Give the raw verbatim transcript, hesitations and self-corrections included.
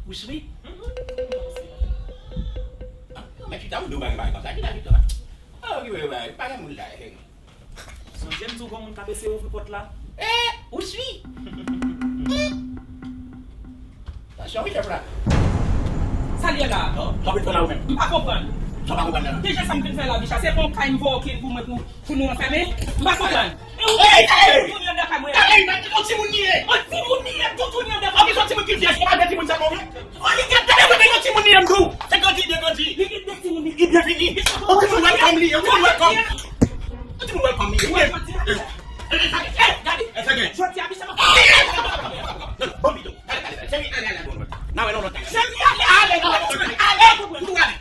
Ou swi? Ah, men chita, ou di w pa gen bagay konsa. Chita, chita la. Ah, okipe yo, bagay. Pa gen moun la, e. Sonje m di w gon moun k ap eseye ouvri pòt la. Eh, ou swi? Tansyon, wi, chèf la. Sa l ye la? Non, sa w vin fè la ou menm? M pa konprann. Sa w pa konprann la? Deja sa m fin fè la, Bicha, se pa yon kay m voye w ki pou mwen pou, pou nou anfèmen? M pa konprann. E ou menm, toutouni anndan kay mwen. Ey, men, yon timoun li ye. Yon timoun li ye, toutouni anndan kay mwen. Yon timoun ki vyèj, ou pa de timoun sèlman, wi. Oh, li gen de timoun, yon timoun li ye, m di w. Se grandi, byen grandi. Li gen de timoun, li byen vini. Yon timoun welcome li, yon timoun welcome. Yon timoun welcome li. Eh, eh, eh, gade. Eh, fè gen. Jodi a, Bicha, m ap... Non, non, ban m bidon. Gade, gade, gade. Cheri, ale, ale, bon, bon. N a wè nou lòt bagay. Cheri, ale, ale, ale, ale, ale.